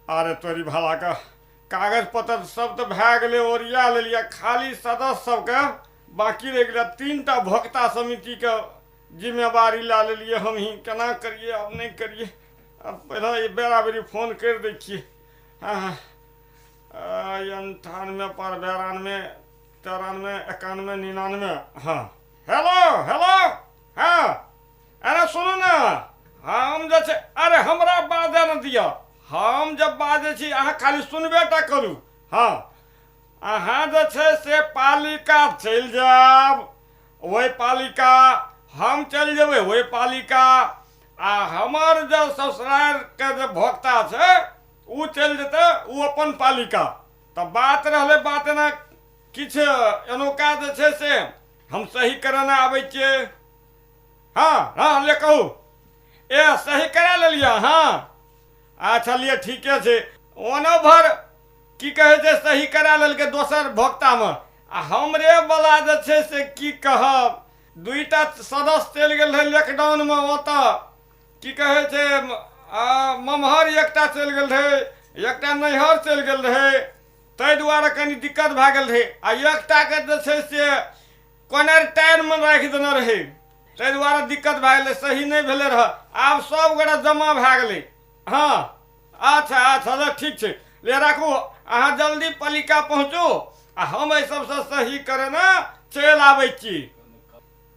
अरे तोरी भालाके कागज पत्तर सब तऽ भए गेलै, ओरिया लेलियै, खाली सदस्य सबके बाँकी रहि गेलै। 3टा भोक्ता समितिके जिम्मेवारी लए लेलियै हमही। केना करियै आब, नहि करियै आब, पहिले बेरा बेरी फोन करि दै छियै। हँ, 98 पर 92 93 91 99। हँ हेलो हेलो। हँ अरे सुनू ने, हम जे छै, अरे हमरा बाजऽ ने दिअ, हम जब बाजै छी अहाँ खाली सुनबे टा करू। हँ अहाँ जे छै से पालिका चलि जायब, ओहि पालिका हम चलि जेबै ओहि पालिका, आ हमर जे ससुरारिके जे भोक्ता छै ओ चलि जेतै ओ अपन पालिका। तऽ बात रहलै बात एना किछु एनौका जे छै से हम सही करेने आबै छियै। हँ हँ ले कहू, ए सही करा लेलियै? हँ अच्छा लिअ ठीके छै। ओना भर की कहै छै सही करा लेलकै दोसर भोक्तामे, आ हमरे वला जे छै से की कहब, 2टा सदस्य चलि गेल रहै लॉकडाउनमे ओतऽ, की कहै छै ममहर एकटा चलि गेल रहै, एकटा नैहर चलि गेल रहै, ताहि दुआरे कनि दिक्कत भए गेल रहै। आ एकटाके जे छै से क्वारेंटाइनमे राखि देने रहै, ताहि दुआरे दिक्कत भए गेलै, सही नहि भेलै रहए। आब सब गोटा जमा भए गेलै। हँ अच्छा अच्छा ले ठीक छै, ले राखू, अहाँ जल्दी पालिका पहुँचू आ हम एहि सबसँ सही करे ने चलि आबै छी।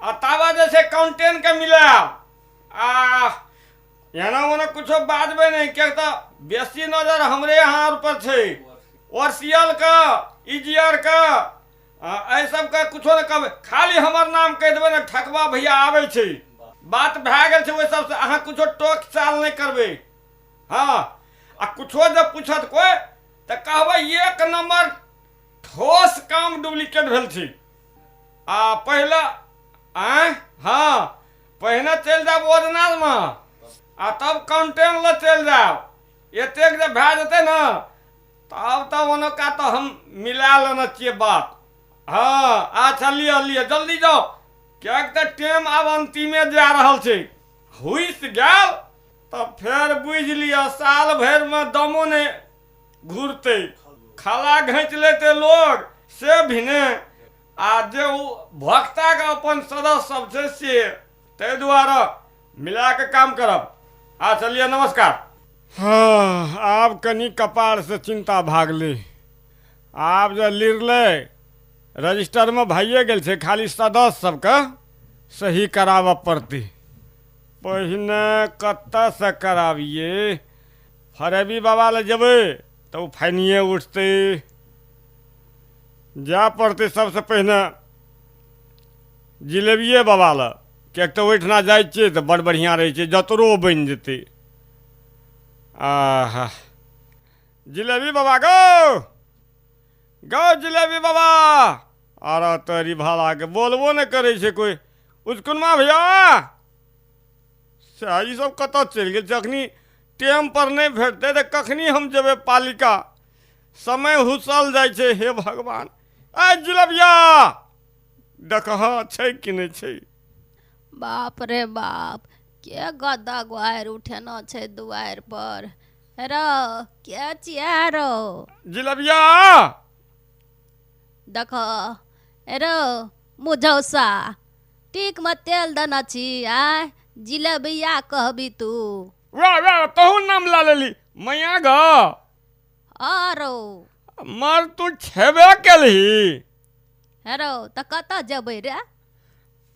आ ताबा जे छै काउंटेनके मिलायब, आ एना ओना कुछो बाजबै नहि, किएक तऽ बेसी नजर हमरे अहाँ पर छै। ओरसियलके इजियरके एहि सबके कुछो नहि कहबै, खाली हमर नाम कहि देबै ने, ठकबा भैया आबै छै, बात भए गेल छै। ओहि सबसँ अहाँ कुछो टोक चाल नहि करबै। हँ आ कुछो जब पूछत कोइ तऽ कहबै 1 नम्बर ठोस काम डुप्लीकेट भेल छै। आ पहिले आँय हँ पहिने चलि जायब ओरिजिनलमे आ तब काउंटेन लए चलि जायब। एतेक जे भए जेतै ने तब तऽ ओनका तऽ हम मिला लेने छियै बात। हँ अच्छा लिअ लिअ जल्दी जाउ, किएक तऽ टाइम आब अन्तिमे जा रहल छै। हुसि गेल तऽ फेर बुझि लिअ साल भरिमे दमो नहि घुरतै, खाला घींच लेतै लोग से भी ने, आ जे ओ भक्ताके अपन सदस्य सब छै से, ताहि दुआरे मिला कऽ काम करब। आ चलिए नमस्कार। हँ आब कनि कपारसँ चिन्ता भागलै, आब जे लिरलै रजिस्टरमे भइए गेल छै, खाली सदस्य सबके सही कराबऽ पड़तै। पहिने कतऽसँ कराबियै? फरेबी बाबा लए जेबै तऽ ओ फाइनिए उठतै, जाय पड़तै सबसँ पहिने जिलेबिए बाबा लए, किएक तऽ ओहिठिना जाइ छियै तऽ बड़ बढ़िआँ रहै छै, जतरो बनि जेतै। आहा जिलेबी बाबा गौ गौ जिलेबी बाबा, अरे तोरी भालाके बोलबो नहि करै छै कोइ। उचकुनमा भैया से ई सब कतऽ चलि गेल? जखनी टाइम पर नहि भेटतै तऽ कखनी हम जेबै पालिका? समय हुसल जाइ छै। हे भगवान, ऐ जिलेबिया देखह छै कि नहि छै? बाप रे बाप, के गद्दा गुआरि उठेना छै दुआरि पर? रौ के छियै रौ? जिलेबिया देख रौ मुझौसा, टीक में तेल देने छी, आय जिलेबिया कहबी तू? वाह वाह, तहु नाम ला लेली मैया ग। आरो मर तू छेबे केलही। हेरो तऽ कतऽ जेबै रे?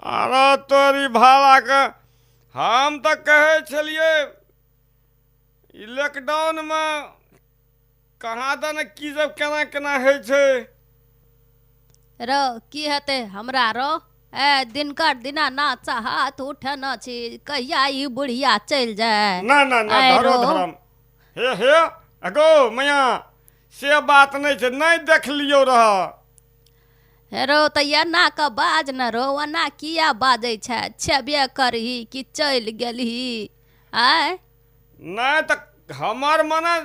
अरे तोरी भाड़ाके, हम तऽ कहै छलियै ई लॉकडाउनमे कहाँ दन की सब केना केना होइ छै। रौ की हेतै हमरा रौ? ए दिनकर दिनानाथ हाथ उठेने छी, कहिया ई बुढ़िया चलि जाय? ना ना ना, धरो धरम। हे हे अगो मैया, से बात नहि छै, नहि देखलियौ रह। हे रौ तऽ एना कऽ बाज ने रौ, ओना किया बाजै छै? छेबे करही कि चलि गेलही? आँय नहि तऽ हमर मने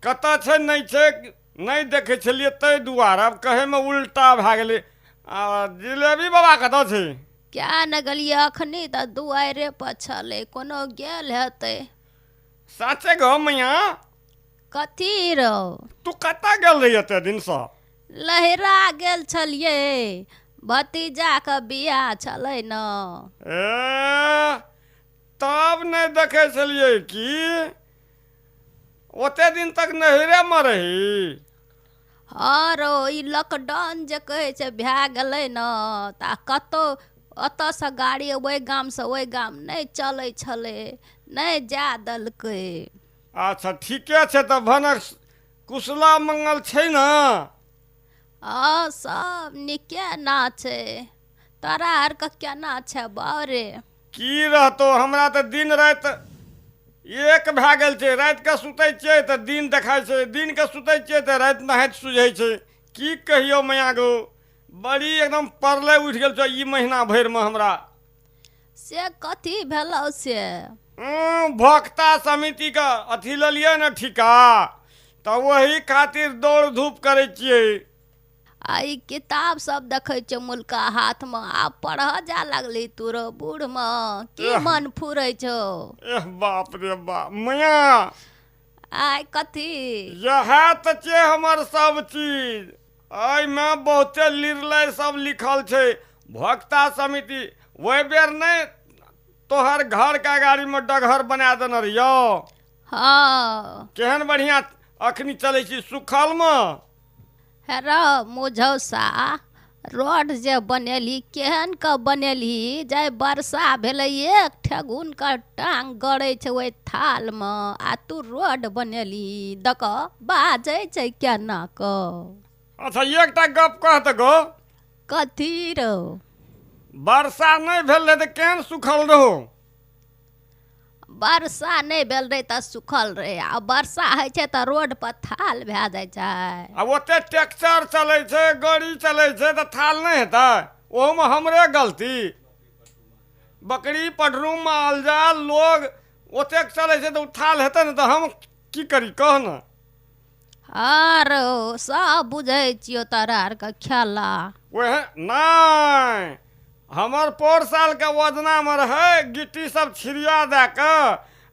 कतऽ छै नहि छै नहि देखै छलियै, ताहि दुआरे आब कहैमे उल्टा भए गेलै। आ जिलेबी बाबा कतऽ छै? क्या ने गेलियै, अखनी तऽ दुआरे पर छलै, कोनो गेल हेतै। साचे गो मैया? कथी रौ? तू कतऽ गेल रही एते दिनसँ? लहरा गेल छलियै, भतीजाके बियाह छलै ने। ए, तब नहि देखै छलियै की? ओते दिन तक नैहरेमे रही? हँ रौ, ई लॉकडाउन जे कहै छै भए गेलै ने, तऽ कतहु ओतऽसँ गाड़ी ओहि गामसँ ओहि गाम नहि चलै छलै, नहि जाय देलकै। अच्छा ठीके छै। तऽ भनक कुशला मंगल छै ने? हँ, सब नीके ना छै। तोरा आरके केना छै बाउ रे? की रहतौ, हमरा तऽ दिन राति एक भए गेल छै। रातिके सुतै छियै तऽ दिन देखाइ छै, दिनके सुतै छियै तऽ राति नहाइत सुझै छै। की कहियौ मैया गो, बड़ी एकदम परले उठि गेल छै ई महीना भरिमे हमरा। से कथी भेलौ से? भोक्ता समितिके अथी लेलियै ने ठीका, तऽ ओही खातिर दौड़ धूप करै छियै। आ ई किताब सब देखै छियौ मुलका हाथमे, आब पढ़ऽ जाय लगली तू रौ बूढ़मे, की एह। मन फुरै छौ? एह बाप रे बाप मैया। आइ कथी? इएह तऽ छै हमर सब चीज। एहिमे बहुते निर्णय सब लिखल छै। भोक्ता समिति ओहि बेर नहि तोहर घरके अगाड़ीमे डगहर बना देने रहियौ? हँ। केहन बढ़िआँ अखनी चलै छी सुखलमे। हे रौ मुझौसा, रोड जे बनेलही केहन के बनेलही? जाहि वर्षा भेलै एक ठेहुनके टांग गड़ै छै ओहि थालमे, आ तू रोड बनेलही, दक बाजै छै केना कऽ। अच्छा एकटा गप कह तऽ गो। कथी रौ? वर्षा नहि भेल रहै तऽ केहन सुखल रहो? वर्षा नहि भेल रहै तऽ सुखल रहै, आ वर्षा होइ छै तऽ रोड पर थाल भए जाइ छै। आ ओते ट्रैक्टर चलै छै, गाड़ी चलै छै, तऽ थाल नहि हेतै? ओहोमे हमरे गलती? बकरी पटरू माल जाल लोग ओतेक चलै छै तऽ ओ थाल हेतै ने? तऽ हम की करी कह ने। हँ रौ, सब बुझै छियौ तोरा आरके खेला। ओहे नहि, हमर पौर सालके योजनामे रहै गिट्टी सब छिड़िया दए कऽ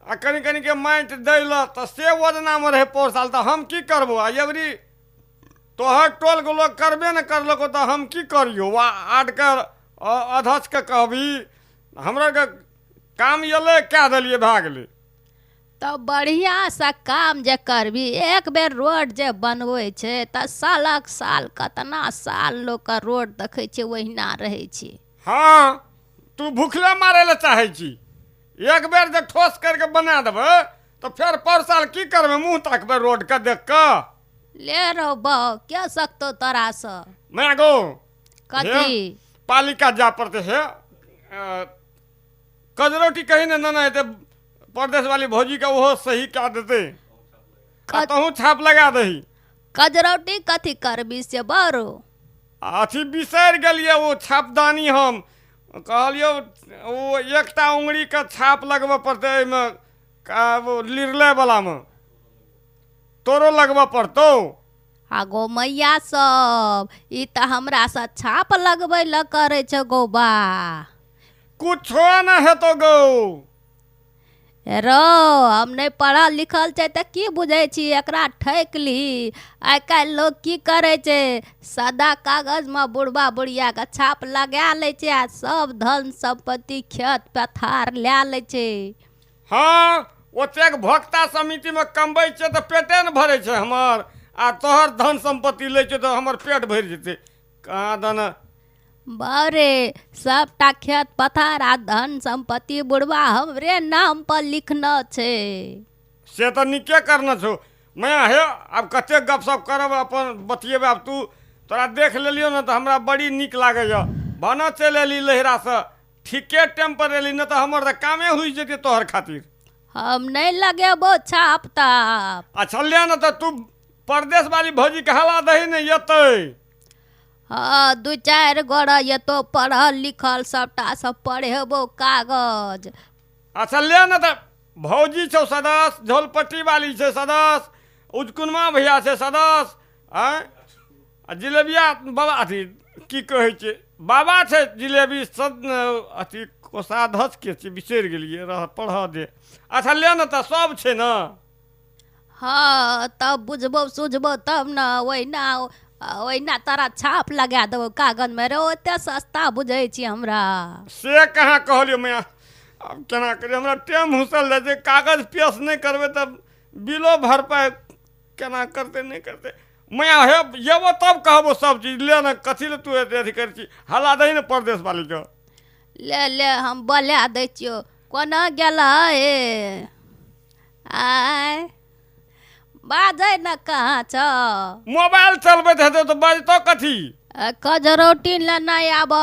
आ कनि कनिके माटि दै लए, तऽ से योजनामे रहै पौर साल, तऽ हम की करबो? आ एबरी तोहर टोलके लोक करबे ने करलको, तऽ हम की करियौ? वा आडके अध्यक्षके कहबही? हमरा के काम एलै, कए देलियै, भए गेलै। तऽ बढ़िआँसँ काम जे करबही, एक बेर रोड जे बनबै छै तऽ सालक साल कतना साल लोकके रोड देखै छियै ओहिना रहै छै। हँ, तू भुखले मारै लए चाहै छी। एक बेर जे ठोस करिके बना देबै तऽ फेर पर साल की करबै? मुँह ताकबै रोडके देख कऽ? ले रौ बौ, के सकतौ तोरासँ? मैं गो। कथी? पालिका जा पड़तै। हे कजरौटी कही ने, ना हेतै परदेश वाली भौजी के, ओहो सही कए देतै। आ तहूँ छाप लगा दही। कजरौटी कथी करबी से बरो? अथी बिसरि गेलियै ओ छापदानी। हम कहलियौ ओ एकटा उंगरीके छाप लगबऽ पड़तै एहिमे, लिरले वलामे तोरो लगबऽ पड़तौ। आ गो मैया सब, ई तऽ हमरासँ छाप लगबै लए करै छै गो बा। कुछो न हेतौ गौ। रौ, हम नहि पढ़ल लिखल छै तऽ की बुझै छी? एकरा ठकि ली। आइ काल्हि लोक की करै छै, सादा कागजमे बुढ़बा बुढ़ियाके छाप लगा लै छै आ सब धन सम्पत्ति खेत पथार लए लै छै। हँ, ओतेक भोक्ता समितिमे कमबै छियै तऽ पेटे ने भरै छै हमर, आ तोहर धन सम्पत्ति लै छै तऽ हमर पेट भरि जेतै? कहाँ दन। बारे, सबटा खेत पथार आ धन सम्पत्ति बुढ़बा हमरे नाम पर लिखना छै। से तऽ नीके करने छौ मैया। हे आब कतेक गपशप करब, अपन बतियेबै आब। तू तोरा देख लेलियौ ने तऽ हमरा बड़ी नीक लागैए। भने चलि एली लहिरासँ, ठीके टाइमपर एली, नहि तऽ हमर तऽ कामे होइ जेतै तोहर खातिर। हम नहि लगेबो छाप ताप। अच्छा ले ने तऽ तू परदेश वाली भौजीके हला दही ने, एतै। हँ, दू चारि गोड़ा एतो पढ़ल लिखल, सबटा सब पढ़ेबो कागज। अच्छा ले ने तऽ भौजी छौ सदस्य, झोलपट्टी वाली छै सदस्य, उजकुनमा भैया छै सदस्य, आँय आ जिलेबिया बाबा अथी की कहै छै बाबा छै जिलेबी सद अथी कोषाध्यक्ष के छै, बिसरि गेलियै रह, पढ़ऽ दे। अच्छा ले ने तऽ सब छै ने। हँ, तब बुझबौ सुझबौ तब ने। ओहिना ओहिना तोरा छाप लगा देबौ कागजमे रे, ओते सस्ता बुझै छी हमरा। से कहाँ कहलियौ मैया, आब केना करियै, हमरा टाइम हुसल जाइ छै, कागज पेश नहि करबै तऽ बिलो भरपाइ केना करतै नहि करतै। मैया हे एबो तब कहबो सब चीज, ले ने कथी लए तू एते अथी करै छी, हल्ला दही ने परदेश वालीके। ले ले, हम बोला दै छियौ। कोना गेलह हे? आँय, बाजै ने, कहाँ छौ? मोबाइल चलबैत हेतै तऽ बजतौ कथी? कजरौटी लए नहि आब,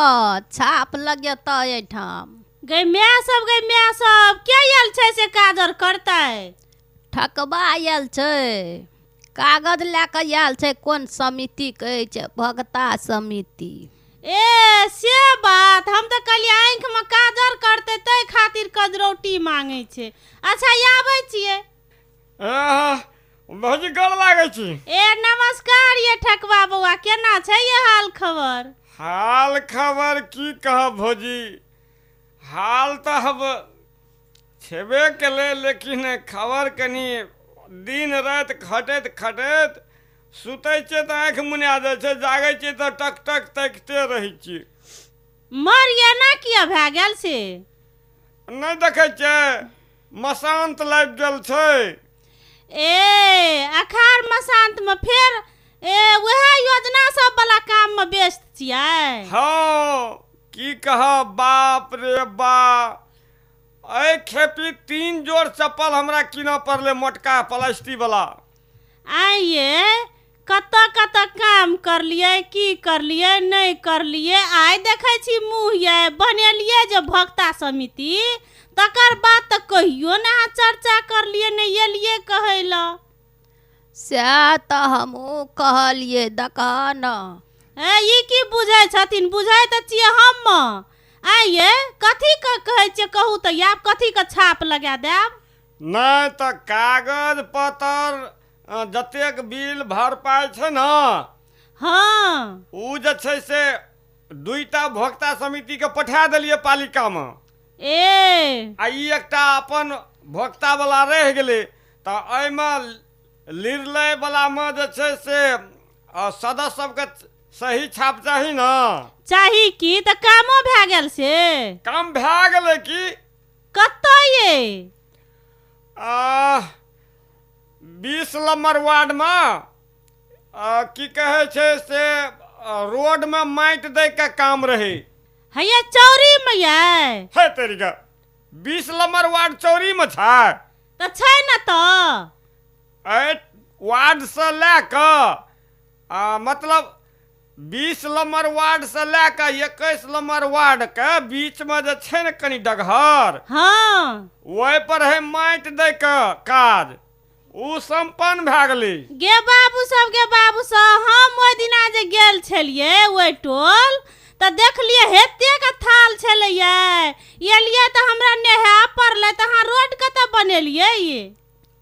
छाप लगेतौ एहिठाम। गै माय सब, गै माय सब, के आयल छै से काजर करतै? ठकबा आयल छै, कागज लए कऽ आयल छै। कोन समिति कहै छै? भगता समिति। ए से बात, हम तऽ कहलियै आँखिमे काजर करतै ताहि खातिर कजरौटी मांगै छै। अच्छा आबै छियै। भौजी गोर लागै छी। ए नमस्कार ये ठकबा बौआ, केना छै ये हाल खबर? हाल खबर की कहब भौजी, हाल तऽ हम छेबे केलै, लेकिन खबर कनि दिन राति खटैत खटैत सुतै छियै तऽ आँखि मुनिया जाइ छै, जागै छियै तऽ टक टक ताकिते रहै छियै। मर एना किया भए गेल से? नहि देखै छियै मसान्त लागि गेल छै। ए अखाड़ मसान्तमे फेर ए वएह योजना सब वाला काममे व्यस्त छियै? हँ की कहब, बाप रे बाप, एहि खेपी 3 जोड़ चप्पल हमरा कीनऽ पड़लै मोटका प्लास्टिक वाला। आइये कतऽ कतऽ काम करलियै, की करलियै नहि करलियै, आइ देखै छी मुँह ये बनेलियै जे भक्ता समिति, तकर बाद तऽ कहियो ने अहाँ चर्चा करलियै, नहि एलियै कहै लए। सएह तऽ हमहूँ कहलियै, देखह ने। ए ई की बुझै छथिन? बुझै तऽ छियै हम। आइये कथी के कहै छियै कहू तऽ, आब कथी के छाप लगा देब? नहि तऽ कागज पत्तर जतेक बिल भरपाइ छै ने, हँ ओ जे छै से 2टा भोक्ता समितिके पठा देलियै पालिकामे। ए आ ई एकटा अपन भोक्ता वाला रहि गेलै, तऽ एहिमे निर्णय वालामे जे छै से सदस्य सबके सही छाप चाही ने। चाही की तऽ कामो भए गेल से? काम भए गेलै की। कतऽ ये? 20 नम्बर वार्डमे की कहै छै से रोडमे माटि दैके काम रहै। हैया चौरीमे ये? हे तेरीके, 20 नम्बर वार्ड चौरीमे छै? तऽ छै ने तऽ। एहि वार्डसँ लए कऽ मतलब 20 नम्बर वार्डसँ लए कऽ 21 नम्बर वार्डके बीचमे जे छै ने कनि डगहर, हँ ओहिपर है माटि दैके काज, ओ सम्पन्न भए गेलै। गे बाबू सब, गे बाबू सब, हम ओहि दिना जे गेल छलियै ओहि टोल तऽ देखलियै हेतेक थाल छलैये, एलियै तऽ हमरा नहाय पड़लै। तऽ अहाँ रोड कतऽ बनेलियै ये?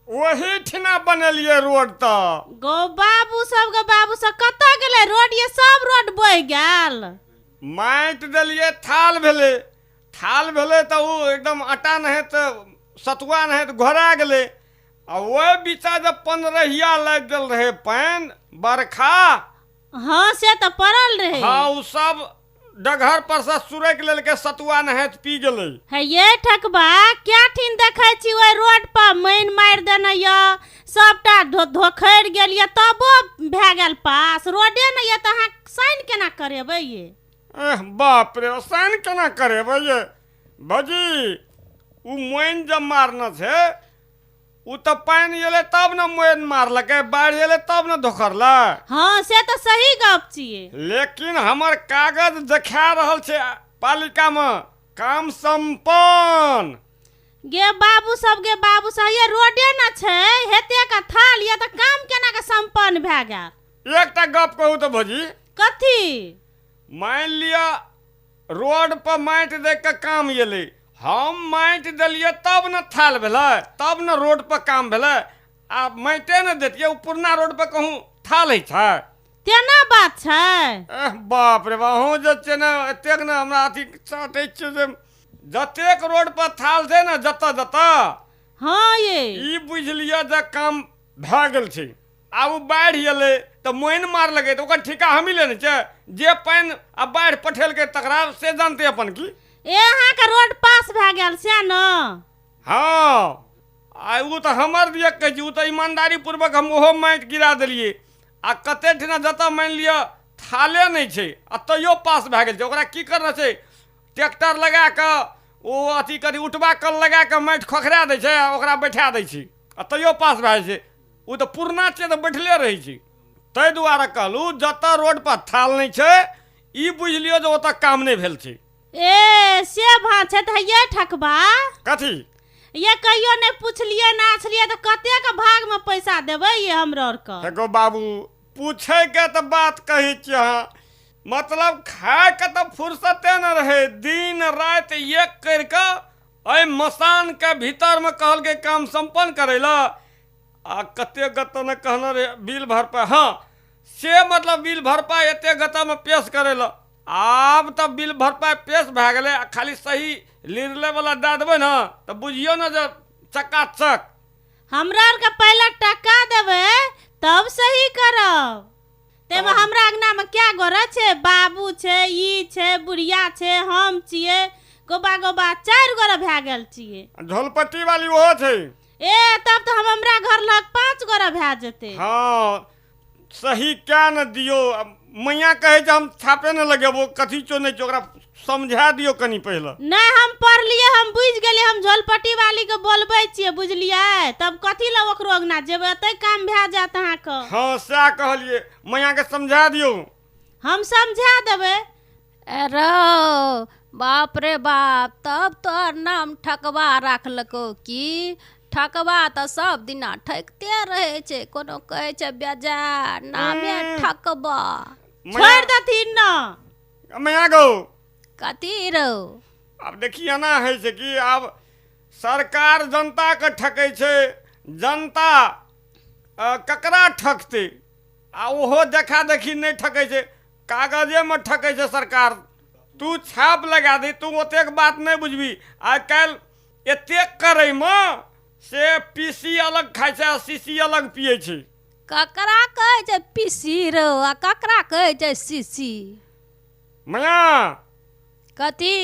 ओही ठिना बनेलियै रोड तऽ। गो बाबू सब, गे बाबू सब, कतऽ गेलै रोड ये? सब रोड बहि गेल। माटि देलियै, थाल भेलै, थाल भेलै तऽ ओ एकदम आटा नहि तऽ सतुआ नहि तऽ घोरा गेलै। आ ओहि बीचा जब 15 लागि गेल रहै पानि बरखा, हँ से तऽ पड़ल रहै। हँ ओ सब डगहर पर से सुरकि लेलकै, सतुआ नहाइत पी गेलै। हे ये ठकबा, क्या ठिन देखै छी ओहि रोड पर मानि मारि देने यऽ, सबटा धोखरि गेल यऽ, तबो भए गेल पास। रोडे नहि यऽ तऽ अहाँ साइन केना करेबै ये? एह बाप रे, साइन केना करेबै ये भौजी? ओ मोनि जब मारने छै ओ तऽ पानि एलै तब ने मोनि मारलकै, बाढ़ि एलै तब ने धोखरलै। हँ से तऽ सही गप छियै। लेकिन हमर कागज देखा रहल छै पालिकामे काम सम्पन्न। गे बाबू सब, गे बाबू सब, ये रोडे न छै, हेतेक थाल ये तऽ काम केना के सम्पन्न भए गेल? एकटा गप कहू तऽ भौजी। कथी? मानि लिअ रोड पर माटि दै के काम एलै, हम माटि देलियै तब ने थाल भेलै, तब ने रोड पर काम भेलै। आ माटिए ने दैतियै, ओ पुरना रोड पर कहूँ थाल होइ छै? तेना बात छै। एह बाप रे बाप, अहूँ जे छै ने एतेक ने हमरा अथी चाटै छियै जे जतेक रोड पर थाल छै ने जतऽ जतऽ, हँ ये ई बुझि लिअ जे काम भए गेल छै। आब ओ बाढ़ि एलै तऽ मोनि मारलकै तऽ ओकर ठीका हमही लेने छियै, जे पानि आ बाढ़ि पठेलकै तकरा से जानतै अपन की। ए अहाँके रोड पास भए गेल सएह ने? हँ, आ ओ तऽ हमर दिअ कहै छी, ओ तऽ ईमानदारी पूर्वक हम ओहो माटि गिरा देलियै। आ कते ठिना जतऽ मानि लिअ थाले नहि छै आ तैयो पास भए गेल छै, ओकरा की करना छै, ट्रैक्टर लगा कऽ ओ अथी कथी उठबा कल लगा कऽ माटि खोखरा दै छै आ ओकरा बैठा दै छै आ तैयो पास भए जाइ छै। ओ तऽ पुरना छै तऽ बैठले रहै छै। ताहि दुआरे कहलहुँ जतऽ रोडपर थाल नहि छै ई बुझि लियौ जे ओतऽ काम नहि भेल छै। ए से भाँ छै तऽ हे ठकबा कथी ये कहियो नहि पुछलियै ना छलियै तऽ कतेक भागमे पैसा देबै ये हमरा आरके? एगो बाबू पूछैके तऽ बात कहै छी अहाँ, मतलब खायके तऽ फुर्सते नहि रहै, दिन राति एक करि कऽ एहि मसानके भीतरमे कहलकै काम सम्पन्न करै लए। आ कते गतऽ ने कहने रहै बिल भरपाइ, हँ से मतलब बिल भरपाइ एते गतऽमे पेश करै लए। आब तऽ बिल भरपाइ पेश भए गेलै आ खाली सही निर्णयवला दए देबै ने तऽ बुझियौ ने जे चकाचक। हमरा आरके पहिले टका देबै तब सही करब। ताहिमे हमरा अङ्गनामे कए गोरा छै, बाबू छै, ई छै, बुढ़िया छै, हम छियै, गोबा गोबा 4 गोरा भए गेल छियै। झोलपट्टी वाली ओहो छै। ए तब तऽ हम हमरा घर लग 5 गोरा भए जेतै। हँ सही क्या ने दियौ, मैया कहै छै हम छापे ने लगेबो, कथी चो नहि छै, ओकरा समझा दियौ कनि पहिले। नहि हम पढ़लियै, हम बुझि गेलियै, हम झोलपट्टी वाली के बोलबै छियै बुझलियै, तब कथी लए ओकरो अङ्गना जेबै, एतै काम भए जायत अहाँके। हँ सएह कहलियै, मैया के समझा दियौ। हम समझा देबै। अरे बाप रे बाप, तब तोहर नाम ठकबा राखलको की? ठकबा तऽ सब दिना ठकिते रहै छै, कोनो कहै छै बेजा नामे ठकबा। छोड़ि देथिन न मैया गौ। कथी रौ? आब देखी एना होइ छै कि आब सरकार जनताके ठकै छै, जनता ककरा ठकतै? आ ओहो देखा देखी नहि ठकै छै, कागजेमे ठकै छै सरकार। तू छाप लगा दे, तू ओतेक बात नहि बुझबी। आइ काल्हि एतेक करैमे से पीसी अलग खाइ छै आ सीसी अलग पियै छै। ककरा कहै छै पीसी रौ आ ककरा कहै छै सीसी? मैया कथी?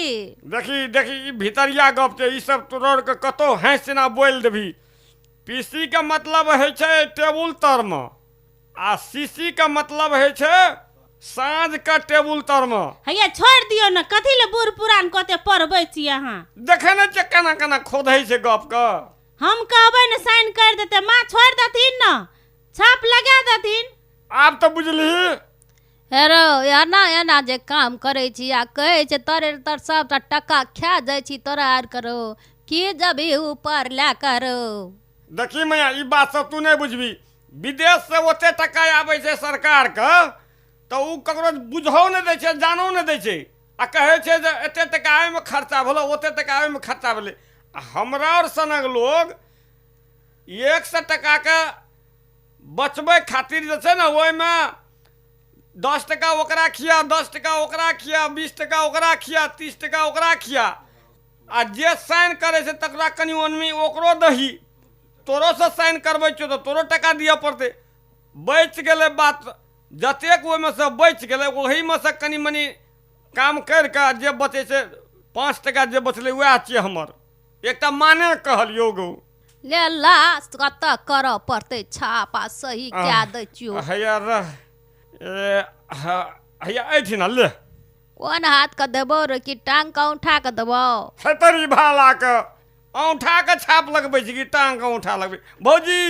देखी देखी ई भितरिया गप छै, ई सब तोड़ के कतौ हँसि ना बोलि देबही। पीसी के मतलब होइ छै टेबुल तरमे आ सीसी के मतलब होइ छै साँझ के टेबुल तरमे। हैया छोड़ि दियौ ने, कथी लए बूढ़ पुरान कते पढ़बै छी अहाँ? देखै नहि छियै केना केना खोधै छै गपके। हम कहबै ने साइन करि देतै, माँ छोड़ि देथिन ने, छाप लगा देथिन। आब तऽ बुझलिही। हे रौ एना एना जे काम करै छी आ कहै छै तोरे तर सबटा टका खा जाइ छी तोरा आर करो की जबी ऊपर लए करो। देखी मैया ई बात सब तू नहि बुझबी, विदेश से ओते टका आबै छै सरकारके तऽ ओ ककरो बुझो नहि दै छै, जानो नहि दै छै आ कहै छै जे एते टका एहिमे खर्चा भेलै, ओते टका एहिमे खर्चा भेलै। आ हमरा आओर सनक लोग 100 टकाके बचबै खातिर जे छै ने ओहिमे 10 टका ओकरा खिया, 10 टका ओकरा खिया, 20 टका ओकरा खिया, 30 टका ओकरा खिया, आ जे साइन करै छै तकरा कनि ओनमी ओकरो दही, तोरोसँ साइन करबै छियौ तऽ तोरो टका दिअ पड़तै। बचि गेलै बात, जतेक ओहिमे सँ बचि गेलै ओहीमे सँ कनि मनि काम करि कऽ जे बचै छै 5 टका जे बचलै वएह छियै हमर। एकटा माने कहलियौ गौ। ले लाश कतऽ करऽ पड़तै छाप आ सही कए दै छियौ। हैया रह हैया एहिठिना ले। कोन हाथ के देबौ रे कि टांग के औंठा के देबौ? हेतरी भाला के औंठा के छाप लगबै छी कि टांग के औंठा लगबै? भौजी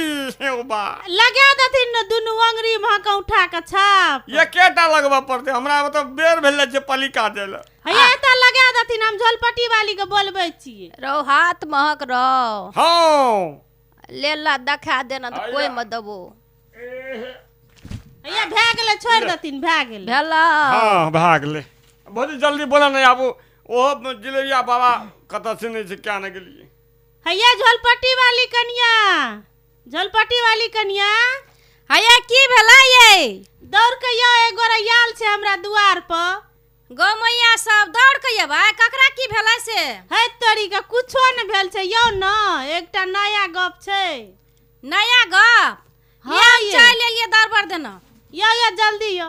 हे बा लगा देथिन ने दुनू अंगुरी मे के औंठा के छाप। एकेटा लगबऽ पड़तै हमरा, मतलब बेर भेल छै पलिका जाय लए। हैया एतऽ लगा देथिन, हम झोलपट्टी वाली के बोलबै छियै। रौ हाथ महक रौ। हँ ले ला देखा देना तऽ कोइ मे देबौ। हैया भए गेलै, छोड़ि देथिन, भए गेलै। भेलौ? हँ भए गेलै। भौजी जल्दी बोला नहि आबू, ओहो जिलेबिया बाबा कतऽ से नहि छै क्या नहि गेलियै। हैया झोलपट्टी वाली कनिया, झोलपट्टी वाली कनिया। हैया की भेलै यै? दौड़ के यौ एक गोरा आयल छै हमरा दुआर पर। गौ मैया सब दौड़ के एबै, ककरा की भेलै से? है तोरी के कुछो नहि भेल छै यौ न, एकटा नया गप छै। नया गप? हाँ हम ये। चलि एलियै दरबर देना। यौ यौ जल्दी यौ।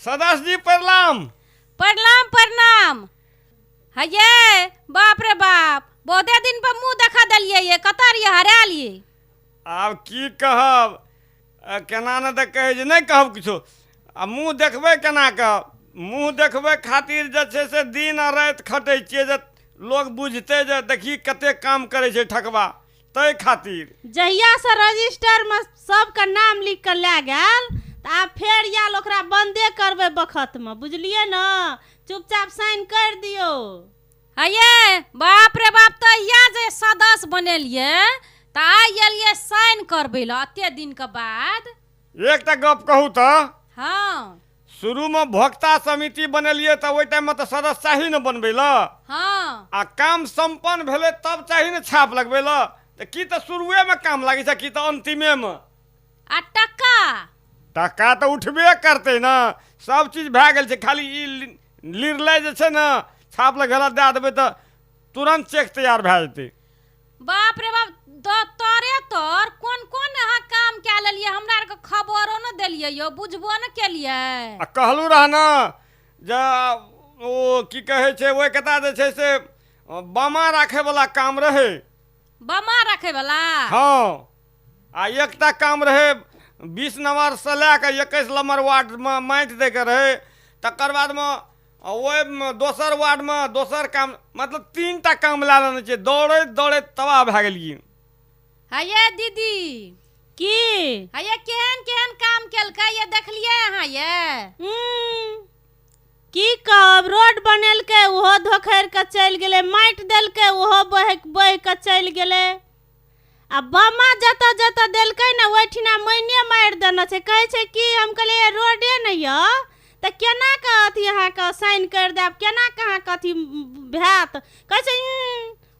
सदस्य जी प्रणाम। प्रणाम प्रणाम। हये बाप रे बाप, बहुते दिन पर मुँह देखा देलियै ये, कतऽ रहियै हरालियै? आब की कहब, केना ने तऽ कहै जे नहि कहब किछो। आ मुँह देखबै केना कऽ? मुँह देखबै खातिर जे छै से दिन आ राति खटै छियै जे लोक बुझतै जे देखी कतेक काम करै छै ठकबा, ताहि खातिर। जहियासँ रजिस्टरमे सबके नाम लिख कऽ लए गेल तऽ आब फेर आयल ओकरा बन्दे करबै बखतमे, बुझलियै ने? चुपचाप साइन करि दियौ। हये बाप रे बाप, तहिया जे सदस्य बनेलियै तऽ आइ एलियै साइन करबै लए एते दिनके बाद। एकटा गप कहू तऽ? हँ। शुरूमे भोक्ता समिति बनेलियै तऽ ओहि टाइममे तऽ सदस्य चाही ने बनबै लए। हँ। आ काम सम्पन्न भेलै तब चाही ने छाप लगबै लए। तऽ की तऽ शुरुएमे काम लागै छै की तऽ अन्तिमेमे? आ टका? टका तऽ उठबे करतै ने, सब चीज भए गेल छै, खाली ई निर्णय जे छै ने छाप लगेला दए देबै तऽ तुरन्त चेक तैयार भए जेतै। बाप रे बाप, तोरे तोर कोन कोन अहाँ काम कए लेलियै? हमरा आरके खबरो ने देलियै यौ, बुझबो ने केलियै। आ कहलहुँ रह ने जे ओ की कहै छै ओहि कता जे छै से बामा राखैवला काम रहै। बामा राखैवला? हँ। आ एकटा काम रहै 20 नम्बरसँ लए कऽ 21 नम्बर वार्डमे माटि दैके रहै, तकर बादमे ओहिमे दोसर वार्डमे दोसर काम, मतलब 3टा काम लए लेने छियै। दौड़ैत दौड़ैत तबाह भए गेलियै। हये दीदी। की? हये केहन केहन काम केलकै ये देखलियै अहाँ ये? की कहब, रोड बनेलकै ओहो धोखरि कऽ चलि गेलै, माटि देलकै ओहो बहि बहि कऽ चलि गेलै, आ बमा जतऽ जतऽ देलकै ने ओहिठिना मैने मारि देने छै। कहै छै कि हम कहलियै रोडे नहि यऽ तऽ केना कऽ अथी अहाँके साइन करि देब, केना कऽ अहाँके अथी भएत? कहै छै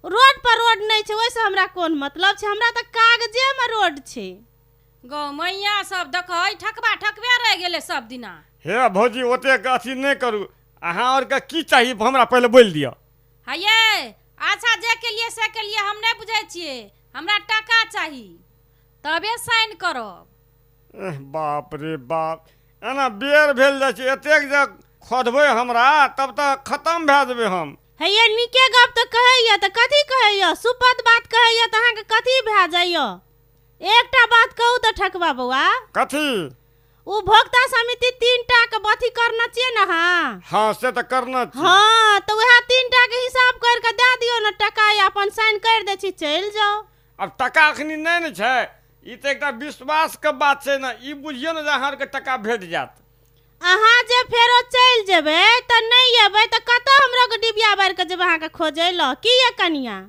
रोड पर रोड नहि छै, ओहिसँ हमरा कोन मतलब छै, हमरा तऽ कागजेमे रोड छै। गौ मैया सब देखै ठकबा ठकबे रहि गेलै सब दिना। हे भौजी ओतेक अथी नहि करू, अहाँ आरके की चाही हमरा पहिले बोलि दिअ। हये अच्छा जे केलियै से केलियै, हम नहि बुझै छियै, हमरा टाका चाही तबे साइन करब। बाप रे बाप, एना बेर भेल जाइ छै, एतेक जे खोदबै हमरा तब तऽ खतम भए जेबै हम। हैया नीके गप तऽ कहैया तऽ कथी कहैया, सुपत बात कहैया तऽ अहाँके कथी भए जाइया? एकटा बात कहू तऽ ठकबा बौआ। कथी? ओ भोक्ता समिति 3टा के अथी करना छियै ने अहाँ? हाँ से तऽ करना छियै। हाँ तऽ वएह 3टा के हिसाब करि कऽ दए दियौ ने टका, या अपन साइन करि दै छी चलि जाउ। आब टका अखनी नहि ने छै, ई तऽ एकटा विश्वासके बात छै ने, ई बुझियौ ने जे अहाँ आरके टका भेट जायत। अहाँ जे फेरो चलि जेबै तऽ नहि एबै तऽ कतऽ हमरो के डिबिया बारि कऽ जेबै अहाँके खोजै लए? की ये कनिया?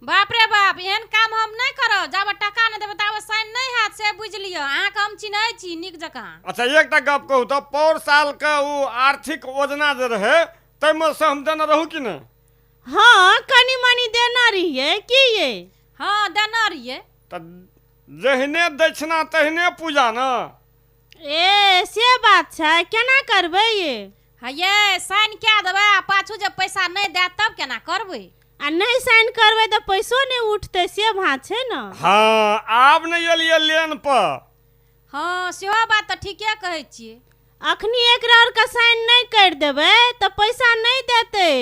बाप रे बाप, एहन काम हम नहि करब, जाबे टका नहि देबै ताबे साइन नहि हैत, से बुझि लिअ। अहाँके हम चिन्है छी नीक जकाँ। अच्छा एकटा गप कहू तऽ, पौर सालके ओ आर्थिक योजना जे रहै ताहिमे से हम देने रहू कि नहि? हाँ कनि मनि देने रहियै। की ये? हाँ देने रहियै। तऽ जहिने दक्षिणा तहिने पूजा ने। ए से बात छै, केना करबै ये? हये साइन कए देबै आ पाछू जे पैसा नहि देत तब केना करबै? आ नहि साइन करबै तऽ पैसो नहि उठतै, से भाँ छै ने। हाँ आब नहि एलियै लेन पर। हाँ सेहो बात तऽ ठीके कहै छियै। अखनी एकरा आरके साइन नहि करि देबै तऽ पैसा नहि देतै,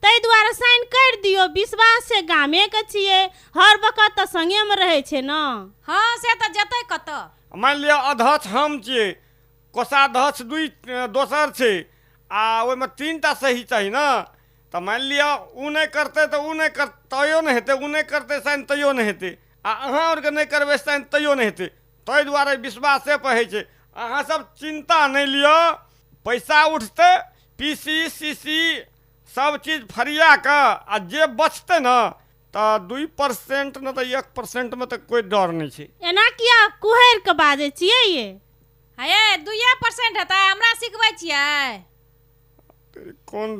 ताहि दुआरे साइन करि दियौ। विश्वास छै, गामेके छियै, हर वक्त तऽ संगेमे रहै छै ने। हाँ से तऽ जेतै कतऽ। मानि लिअ अध्यक्ष हम छियै, कोषाध्यक्ष दुइ दोसर छै, आ ओहिमे 3टा सही चाही ने। तऽ मानि लिअ ओ नहि करतै तऽ ओ नहि कर तैयो नहि हेतै, ओ नहि करतै साइन तैयो नहि हेतै, आ अहाँ आरके नहि करबै साइन तैयो नहि हेतै। ताहि दुआरे विश्वासे पर होइ छै। अहाँ सब चिन्ता नहि लिअ, पैसा उठतै, पी सी सी सी सब चीज फरिया कऽ आ जे बचतै ने तऽ 2% नहि तऽ 1%मे तऽ कोइ डर नहि छै। एना किया कुहरि कऽ बाजै छियै ये? हे 2% हेतै, हमरा सिखबै छियै? कोन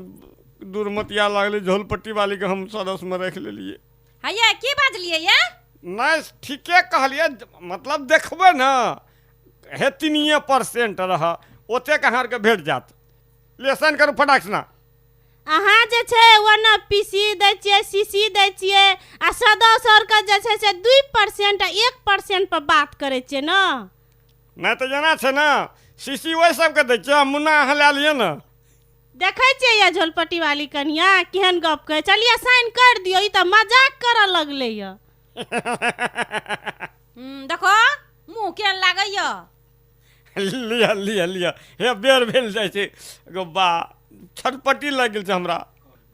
दुर्मतिया लागलै झोलपट्टी वालीके हम सदस्यमे राखि लेलियै। हैया की बाजलियै ये? नहि ठीके कहलियै, मतलब देखबै ने हे 3% रह, ओतेक अहाँ आरके भेट जायत। ले साइन करू फटाक से। अहाँ जे छै ओना पीसी दै छियै, सीसी दै छियै आ सदस्य आरके जे छै से 2% आ 1% पर बात करै छियै ने। नहि तऽ जेना छै ने, शीशी ओहि सबके दै छियै, मुन्ना अहाँ लए लिअ ने। देखै छियै ये झोलपट्टी वाली कनिया केहन गप कहै। चलिए साइन कर दियौ, ई तऽ मजाक करऽ लगलै यऽ। देखो मुँह केहन लागैया। लिअ लिअ लिअ, हे बेर भेल जाइ छै। गो बा, छटपटी लागि गेल छै हमरा।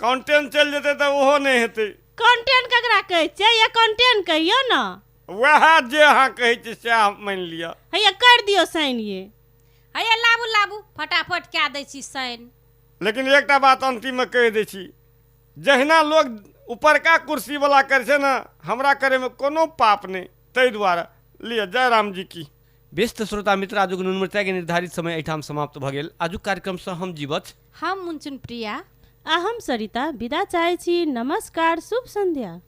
काउंटेन चलि जेतै तऽ ओहो नहि हेतै। कंटेंट ककरा कहै छियै? या कंटेंट कहियौ ने। वएह जे अहाँ कहै छी सएह मानि लिअ। हैया कर दियौ साइन ये। हैया लाबू लाबू, फटाफट कए दै छी साइन। लेकिन एकटा बात अन्तिममे कहि दै छी, जहिना लोक उपरका कुर्सीवला करै छै ने, हमरा करैमे कोनो पाप नहि, ताहि दुआरे लिअ, जय रामजी की। बेस तऽ श्रोता मित्र, आजुक नून मिरचाइके निर्धारित समय एहिठाम समाप्त भऽ गेल। आजुक कार्यक्रमसँ हम जीवछ, हम मुनचुन प्रिया आ हम सरिता विदा चाहै छी। नमस्कार, शुभ संध्या।